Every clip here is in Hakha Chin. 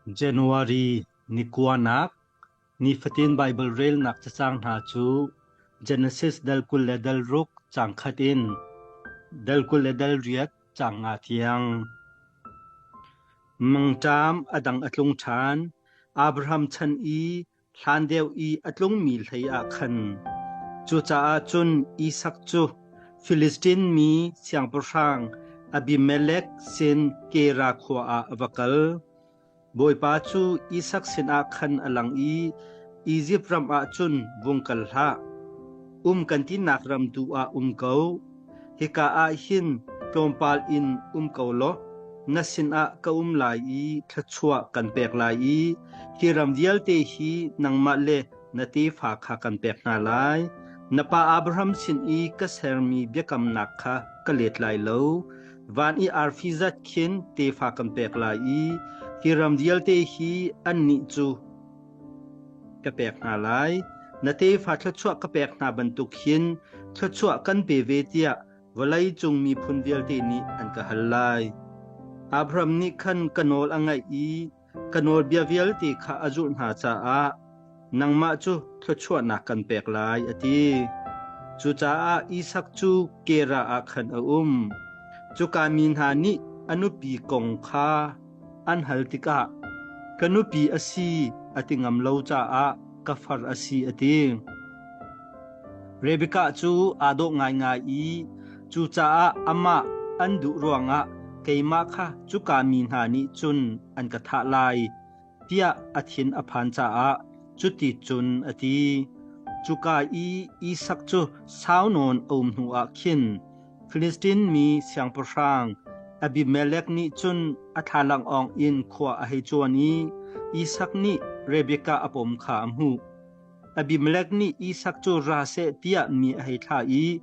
January ni kuanak nifatin Baibal relnak cacang hna cu Genesis dal 26 caang khat in dal 28 caang nga tiang. Mangṭam a dang a tlung ṭhan. Abraham chan i hlan deuh i a tlungmi hlei ah khan. Cucaah cun Isak cu Filistin mi siangpahrang Abimelek sin Kera khua ah a va kal. Bawipa cu Isak sinah khan a lang i Izipt ram ah cun vung kal hlah. Um kan tinak ram tu ah um ko. Hika ah hin tlawmpal in um ko law na sinah ka um lai i thluachuah kan pek lai i hi ram vialte hi nangmah le na tefa kha kan pek hna lai. Na pa Abraham sin i ka sermi biakamnak kha ka let lai lo. Van i arfi zat khin tefa kan pek lai i hi ram vialte hi annih cu ka pek hna lai. Na tefa thluachuah ka pek hna bantuk hin thluachuah kan pe ve tiah vawlei cung miphun vialte nih an ka hal lai. Abraham nih khan ka nawl a ngaih i ka nawlbia vialte kha a zulh hna caah nangmah cu thluachuahnak kan pek lai, a ti. Cucaah Isak cu Kera ah khan a um. Cuka mi hna nih a nupi kong kha an hal tikah, Ka nupi a si, a ti ngam lo caah ka far a si, a ti. Rebekah cu aa dawh ngaingai i cucaah amah an duh ruangah keimah kha cuka mi hna nih cun an ka thah lai tiah a thin a phan caah cuti cun a ti. Cuka i Isak cu sau nawn a um hnuah khin Filistin mi siangpahrang Abimelek nih cun a thlalangawng in khua a hei cuan i Isak nih Rebekah a pom kha a hmuh. Abimelek nih Isak cu ra seh tiah mi a hei thlah i,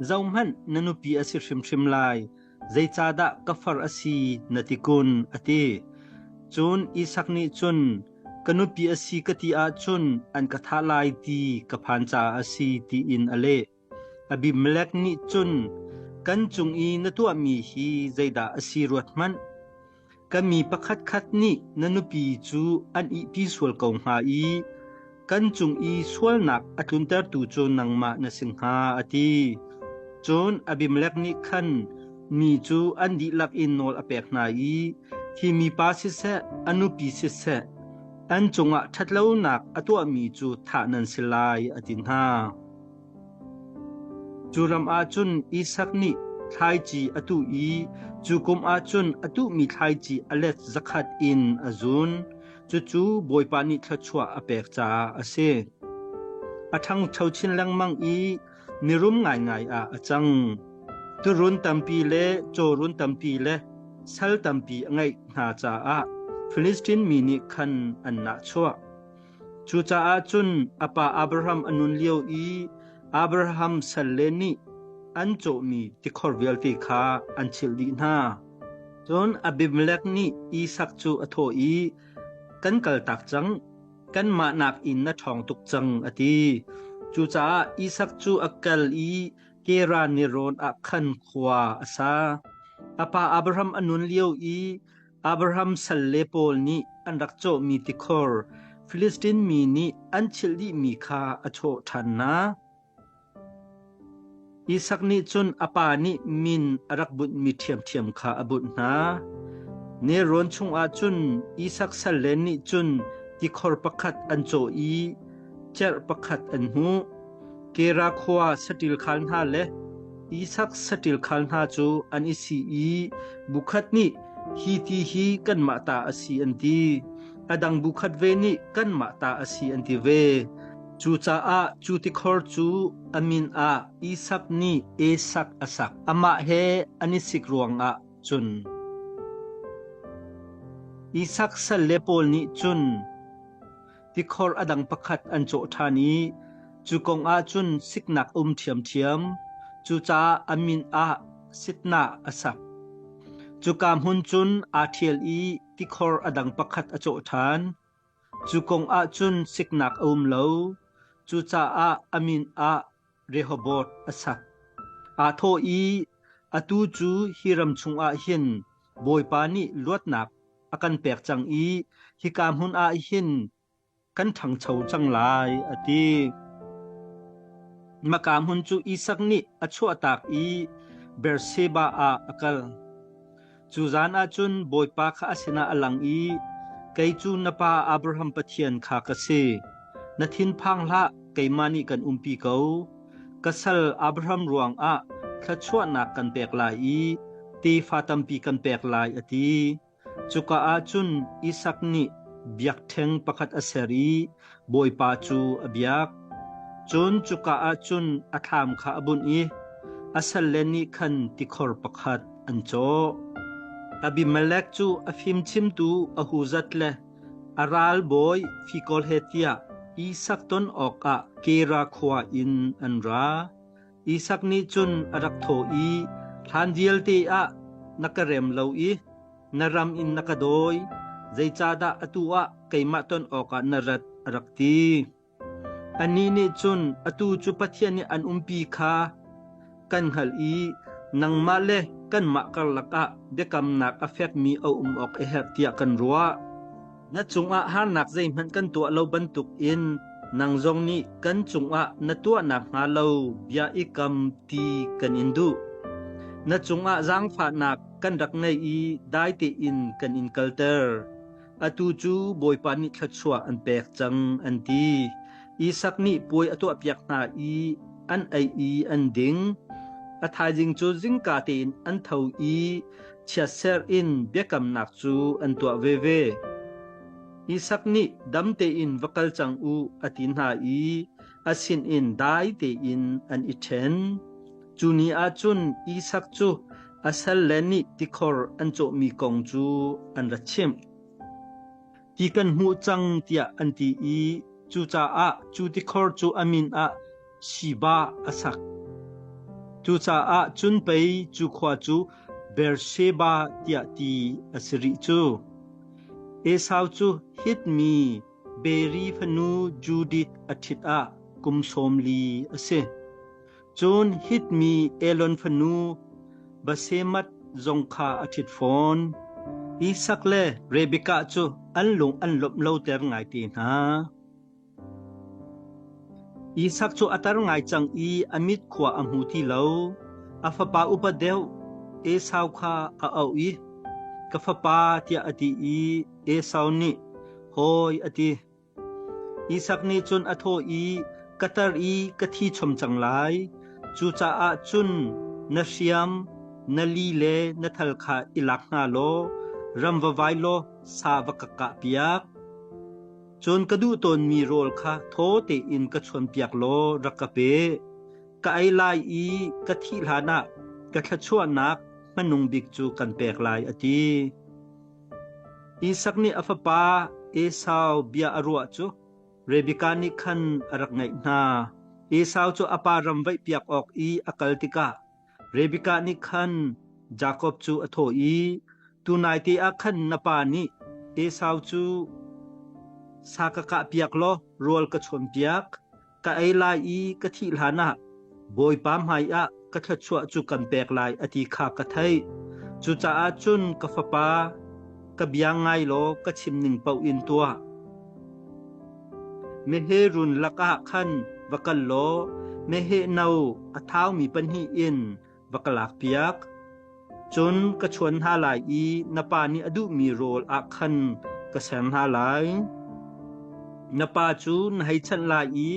Zohhmanh, na nupi a si hrimhrim lai, zeicahdah ka far a si na ti kun? a ti. Cun Isak nih cun, Ka nupi a si ka ti ahcun an ka thah lai ti ka phan caah a si, tiin a leh. Abimelek nih cun, Kan cung i na tuahmi hi zeidah a si ruat hmanh. Ka mi pakhatkhat nih na nupi cu an ihpi sual ko hnga i kan cung i sualnak a tluntertu cu nangmah na si hnga, a ti. Cun Abimelek nih khan mi cu an dihlak in nawl a pek hna i, Hi mipa siseh, a nupi siseh, an cungah ṭhatlonak a tuahmi cu thah nan si lai, a ti hna. Cu ram ah cun Isak nih thlaici a tuh i cu kum ah cun a tuhmi thlaici a let zakhat in a zun. Cucu Bawipa nih thluachuah a pek caah a si. A ṭhangcho chin lengmang i mirum ngaingai ah a cang. Tuurun tampi le cawrun tampi le sal tampi a ngeih hna caah Filistin mi nih khan an nahchuah. Cucaah cun a pa Abraham a nun lio i Abraham salle nih an cawhmi tikhor vialte kha an chilh dih hna. Cun Abimelek nih Isak cu a thawh i, Kan kaltak cang, kanmah nakin na ṭhawng tuk cang, a ti. Cucaah Isak cu a kal i Kera nelrawn ah khan khua a sa. A pa Abraham a nun lio i Abraham salle pawl nih an rak cawhmi tikhor Filistin mi nih an chilh dihmi kha a chawh ṭhan hna. Isak nih cun a pa nih min a rak bunhmi ṭhiamṭhiam kha a bunh hna. Nelrawn chungah cun Isak salle nih cun tikhor pakhat an cawh i cerh pakhat an hmuh. Kera khua saṭil khal hna le Isak saṭil khal hna cu an i si i bukhat nih hi ti hi kanmah ta a si an ti. A dang bukhat ve nih kanmah ta a si an ti ve. Cucaah cu tikhor cu a min ah Isak nih Esak a sak. Amah he an i sik ruangah cun Isak salle pawl nih cun Tikhor a dang pakhat an cawh ṭhan i cu kong ah cun siknak a um ṭhiamṭhiam. Cucaah a min ah Sitnah a sak. Cuka hmun cun aa ṭhial i tikhor a dang pakhat a cawh ṭhan. Cu kong ah cun siknak a um lo. Cucaah a min ah Rehoboth a sak. Aa thawh i, Atu cu hi ram chungah hin Bawipa nih luatnak. a kan pek cang i hika hmun ah hin kan ṭhangcho cang lai, a ti. Maka hmun cu Isak nih a chuahtak i Beersheba ah a kal. Cu zan ah cun Bawipa kha a sinah a lang i, Kei cu na pa Abraham Pathian kha ka si. Na thinphang hlah, keimah nih kan umpi ko. Ka sal Abraham ruangah thluachuahnak kan pek lai i tefa tampi kan pek lai, a ti. Cuka ah cun Isak nih biakṭheng pakhat a ser i Bawipa cu a biak. Cun cuka ah cun a thlam kha a bunh i a salle nih khan tikhor pakhat an cawh. Abimelek cu a fimchimtu Ahuzat le a ralbawi Fikol he tiah Isak ton awkah Kera khua in an ra. Isak nih cun a rak thawh i, Hlan vialte ah na ka rem lo i na ram in na ka dawi, zeicahdah atu ah keimah ton awkah na rat, a rak ti. Anih nih cun, Atu cu Pathian nih an umpi kha kan hngalh i nangmah le kanmah karlak ah biakamnak a fekmi a um awk a herh tiah kan ruah. Na cungah harnak zeihmanh kan tuah lo bantukin nang zong nih kan cungah na tuah nakhnga lo bia i kam ti kan in duh. Na cungah zaangfahnak kan rak ngei i dai tein kan in kalter. Atu cu Bawipa nih thluachuah an pek cang, an ti. Isak nih puai a tuahpiak hna i an ei i an ding. A thaizing cu zingka tein an tho i chiatser in biakamnak cu an tuah veve. Isak nih dam tein va kal cang u a ti hna i a sinin dai tein an i ṭhen. Cu ni ah cun Isak cu a salle nih tikhor an cawhmi kong cu an ra chimh. Ti kan hmuh cang tiah an ti i cucaah cu tikhor cu a min ah Sheba a sak. Cucaah cun pei cu khua cu Beersheba tiah ti a si rih cu. Esau cu Hit mi Beri fanu Judith a ṭhit ah kum 40 a si. Cun Hit mi Elon fanu Basemath zong kha a ṭhit fawn. Isak le Rebekah cu an lung an lawmh loter ngaite hna. Isak cu a tar ngai cang i a mit khua a hmu ti lo. A fapa upa deuh Esau kha a auh i, Ka fapa, tiah a ti i Esau nih, Hawi, a ti. Isak nih cun a thawh i, Ka tar i ka thi chom cang lai. Cucaah cun na hriam, na li le na thal kha i lak hna law ram va vai law sa va ka kahpiak. Cun ka duh tawnmi rawl kha thaw tein ka chuanpiak law rak ka pe. Ka ei lai i ka thih hlanah ka thluachuahnak hmanung bik cu kan pek lai, a ti. Isak nih a fapa Esau bia a ruah cu Rebekah nih khan a rak ngaih hna. Esau cu a pa ram vaihpiak awk i a kal tikah Rebekah nih khan Jakob cu a thawh i, Tunaite ah khan na pa nih Esau cu sa ka kahpiak law rawl ka chawnpiak, ka ei lai i ka thih hlanah Bawipa hmaiah ka thluachuah cu kan pek lai a ti kha ka theih. Cucaah cun ka fapa, ka bia ngai law ka chim ning paoh in tuah. Meheh run lakah khan va kal law meheh no a thaumi pahnih in va ka lakpiak. Cun ka chuan hna lai i na pa nih a duhmi rawl ah khan ka ser hna lai. Na pa cu na hei chanh lai i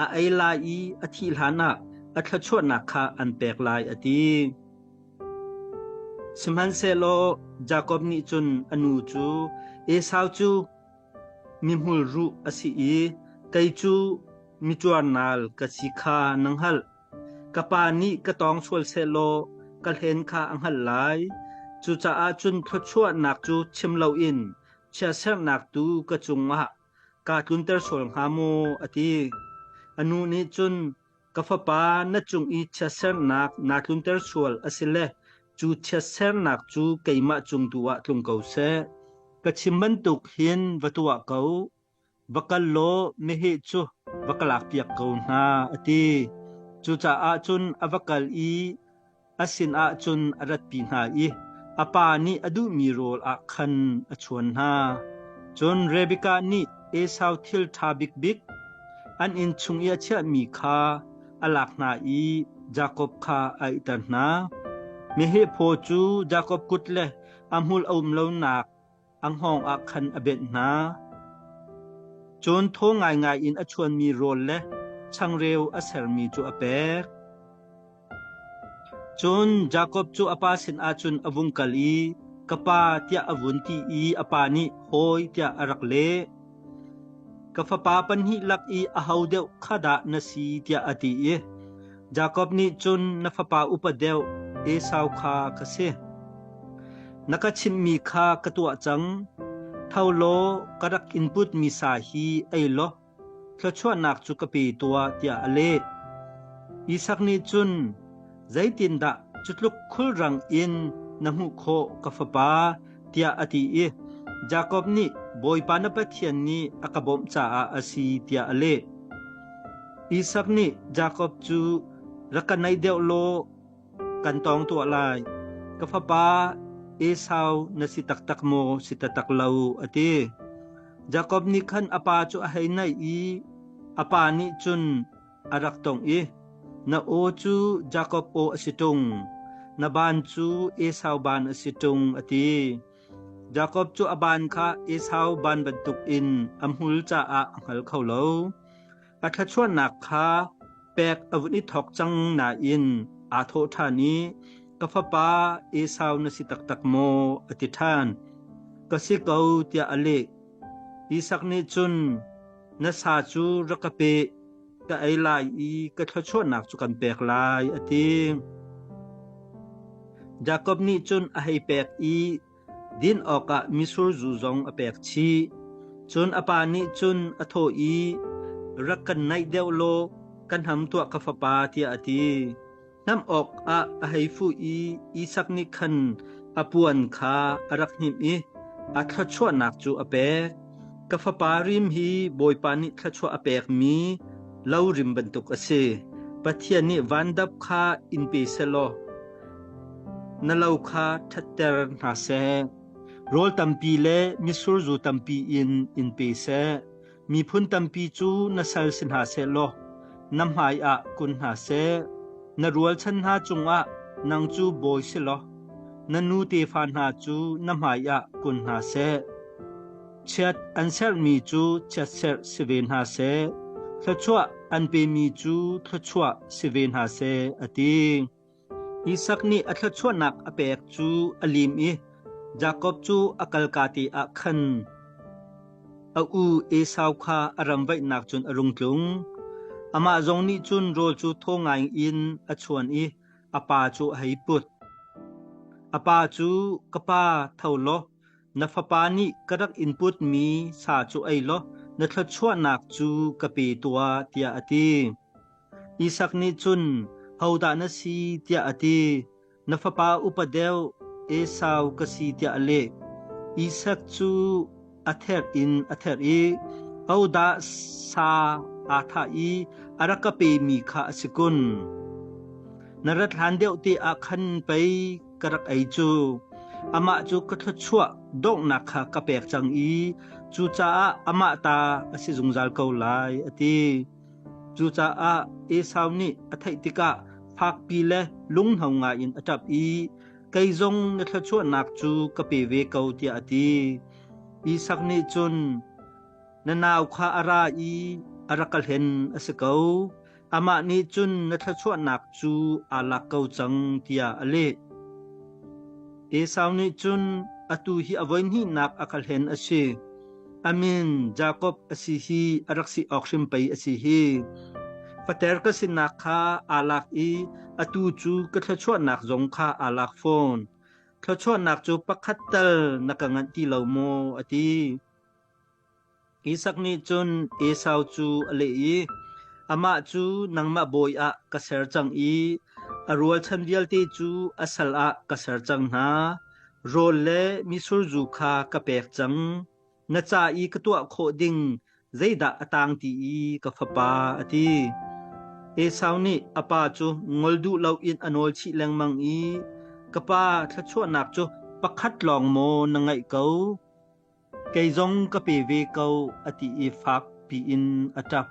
a ei lai i a thih hlanah a thluachuahnak kha an pek lai, a ti. Sihmanhsehlaw Jakob nih cun a nu cu, Esau cu mihmul ruh a si i kei cu micuarnal ka si kha na hngalh. Ka pa nih ka tawng sual sehlaw ka hlen kha a hngalh lai. Cucaah cun thluachuahnak cu chim loin chiatserhnak tu ka cungah kaa tlunter sual hnga maw, a ti. A nu nih cun, Ka fapa, na cung i chiatsernak naa tlunter sual a si le cu chiatsernak cu keimah cung tu ah tlung ko seh. Ka chim bantuk hin va tuah ko. Va kal law meheh cu va ka lakpiak ko hna, a ti. Cucaah cun a va kal i a sinah cun a ratpi hna i A pa nih a duhmi rawl ah khan a chuan hna. Cun Rebekah nih Esau thil ṭha bikbik an inn chung i a chiahmi kha a lak hna i Jakob kha a ihter hna. Meheh phaw cu Jakob kut le a hmul a um lonak a hngawng ah khan a benh hna. Cun thaw ngaingai in a chuanmi rawl le changreu a sermi cu a pek. Cun Jakob cu a pa sinah cun a vung kal i, Ka pa, tiah a vun ti i a pa nih, Hawi, tiah a rak leh. Ka fapa pahnih lak i aho deuh kha dah na si, tiah a ti i Jakob nih cun, Na fapa upa deuh Esau kha ka si. Na ka chimhmi kha ka tuah cang. Tho law ka rak in putmi sa hi ei law thluachuahnak cu ka pe tuah, tiah a leh. Isak nih cun, Zeitindah cu tluk khulrang in na hmuh khawh, ka fapa? tiah a ti i Jakob nih, Bawipa na Pathian nih a ka bawmh caah a si, tiah a leh. Isak nih Jakob cu, Rak ka naih deuh law kan tawng tuah lai. Ka fapa Esau na si taktak maw, si taktak lo, a ti. Jakob nih khan a pa cu a hei naih i a pa nih cun a rak tongh i, Na aw cu Jakob aw a si ṭung, na ban cu Esau ban a si ṭung, a ti. Jakob cu a ban kha Esau ban bantukin a hmul caah a hngal kho lo. A thluachuahnak kha pek a vun i thawk cang nain aa thawh ṭhan i, Ka fapa Esau na si taktak maw? a ti ṭhan. Ka si ko, tiah a leh. Isak nih cun, Na sa cu rak ka pe, ka ei lai i ka thluachuahnak cu kan pek lai, a ti. Jakob nih cun a hei pek i Din awkah mitsur zu zong a pek chih. Cun a pa nih cun a thawh i, Rak kan naih deuh law ka hnam tuah ka fapa, tiah a ti. Hnamh awkah a hei fuh i Isak nih khan a puan kha a rak hnimh i a thluachuahnak cu a pek. Ka fapa rim hi Bawipa nih thluachuah a pekmi lo rim bantuk a si. Pathian nih vandap kha in pe seh law Na lo kha ṭhatter hna seh; rawl tampi le mitsur zu tampi in in pe seh. Miphun tampi cu na sal si hna seh law na hmaiah kun hna seh. Na rualchan hna cungah nang cu bawi si law na nu tefa hna cu na hmaiah kun hna seh. Chiat an serhmi cu chiatserh si ve hna seh; thluachuah an pemi cu thluachuah si ve hna seh, a ti. Isak nih a thluachuahnak a pek cu a lim i Jakob cu a kalka te ah khan a u Esau kha a ram vaihnak cun a rung tlung. Amah zong nih cun rawl cu thaw ngai in a chuan i a pa cu a hei put. A pa cu, Ka pa, tho law na fapa nih ka rak in putmi sa cu ei law na thluachuahnak cu ka pe tuah, tiah a ti. Isak nih cun, Hodah na si? tiah a ti. Na fapa upa deuh Esau ka si tiah a leh. Isak cu a therh in a therh i, Hodah sa aa thah i a rak ka pemi kha a si kun? Na rat hlan deuh te ah khan pei ka rak ei cu. Amah cu ka thluachuah donghnak kha ka pek cang i cucaah amah ta a si zungzal ko lai, a ti. Cucaah Esau nih a theih tikah fakpi le lunghno ngaiin a ṭap i, Kei zong na thluachuahnak cu ka pe ve ko, tiah a ti. Isak nih cun, Na nau kha a ra i a rak ka hlen a si ko. Amah nih cun na thluachuahnak cu aa lak ko cang, tiah a leh. Esau nih cun, Atu hi a voihnihnak a ka hlen a si. A min Jakob a si hi a rak si awk hrim pei a si hi. Fater ka sinak kha aa lak i atu cu ka thluachuahnak zong kha aa lak fawn. Thluachuahnak cu pakhat tal na ka nganh ti lo maw? a ti. Isak nih cun Esau cu a leh i, Amah cu nangmah bawi ah ka ser cang i a rualchan vialte cu a sal ah ka ser cang hna. Rawl le mitsur zu kha ka pek cang. Na ca i ka tuah khawh ding zeidah a tang ti i ka fapa, a ti. Esau nih a pa cu ngol duh loin a nawl chih lengmang i, Ka pa, thluachuahnak cu Pakhat lawng maw na ngeih ko? Kei zong ka pe ve ko, a ti i fak piin a ṭap.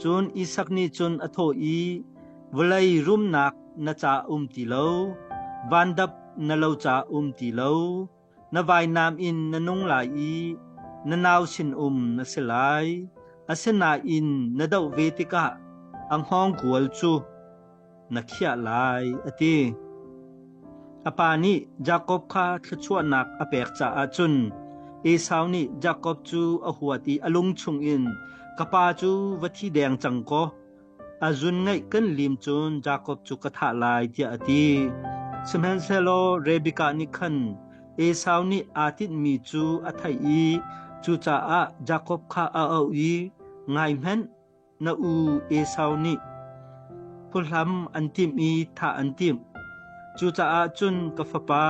Cun Isak nih cun a thawh i, Vawlei rumnak na ca um ti lo, vandap na lo ca um ti lo, Na vainam in na nung lai i na nau sinum na si lai. Asinain na doh ve tikah a hngawngkual cu na khiah lai, a ti. A pa nih Jakob kha thluachuahnak a pek caah cun Esau nih Jakob cu a huat i a lung chungin, Ka pa cu va thi deng cang kaw, A zun ngaih kan lim cun Jakob cu ka thah lai tiah a ti. Sihmanhsehlaw Rebekah nih khan Esau nih aa tinhmi cu a theih i cucaah Jakob kha a auh i, Ngaihmanh, na u Esau nih phuhlam an timh i thah an timh. Cucaah cun ka fapa,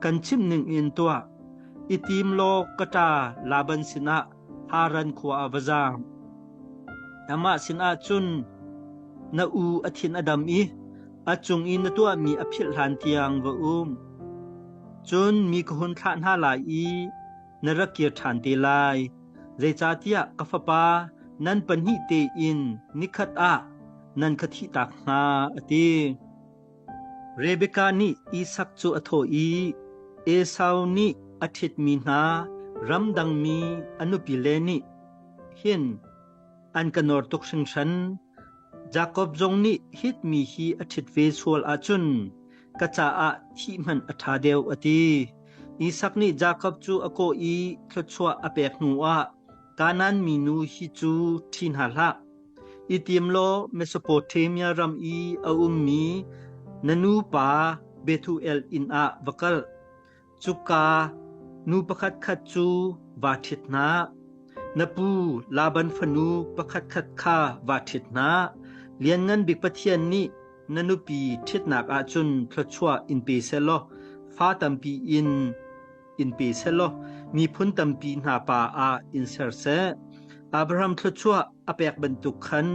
kan chimh ningin tuah. I tim law ka ṭa Laban sinah Haran khua ah va zaam. Amah sinah cun na u a thin a dam i a cung i na tuahmi a philh hlan tiang va um. Cun mi ka hun thlah hna lai i na rak kir ṭhan te lai. Zeicahtiah ka fapa, nan pahnih tein nikhat ah nan ka thihtak hnga, a ti. Rebekah nih Isak cu a thawh i, Esau nih a ṭhitmi hna ramdangmi a nupile nih hin an ka nawr tuk hringhran. Jakob zong nih Hit mi hi a ṭhit ve sual ahcun ka caah thih hmanh a ṭha deuh, a ti. Isak nih Jakob cu a kawh i thluachuah a pek hnuah Kanaan minu hi cu ṭhi hna hlah. I tim law Mesopotamia ram i a ummi na nupa Bethuel inn ah va kal. Cuka nu pakhatkhat cu vaa ṭhit hna. Na pu Laban fanu pakhatkhat kha vaa ṭhit hna. Lianngan Bik Pathian nih na nupi ṭhitnak ah cun thluachuah in pe seh law fa tampi in in pe seh law miphun tampi hna pa ah in ser seh. Abraham thluachuah a pek bantuk khan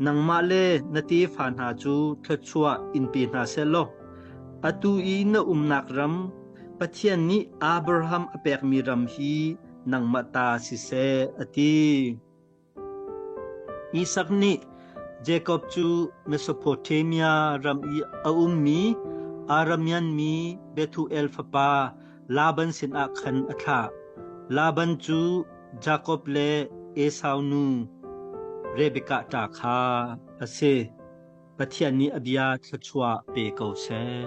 nangmah le na tefa hna cu thluachuah in pe hna seh law atu i na umnak ram Pathian nih Abraham a pekmi ram hi nangmah ta siseh, a ti. Isak nih Jakob cu Mesopotamia ram i a ummi Aramean mi Bethuel fapa Laban sinah khan a thlah. Laban cu Jakob le Esau nu Rebekah ṭa kha a si. Pathian nih a bia thluachuah pe ko seh.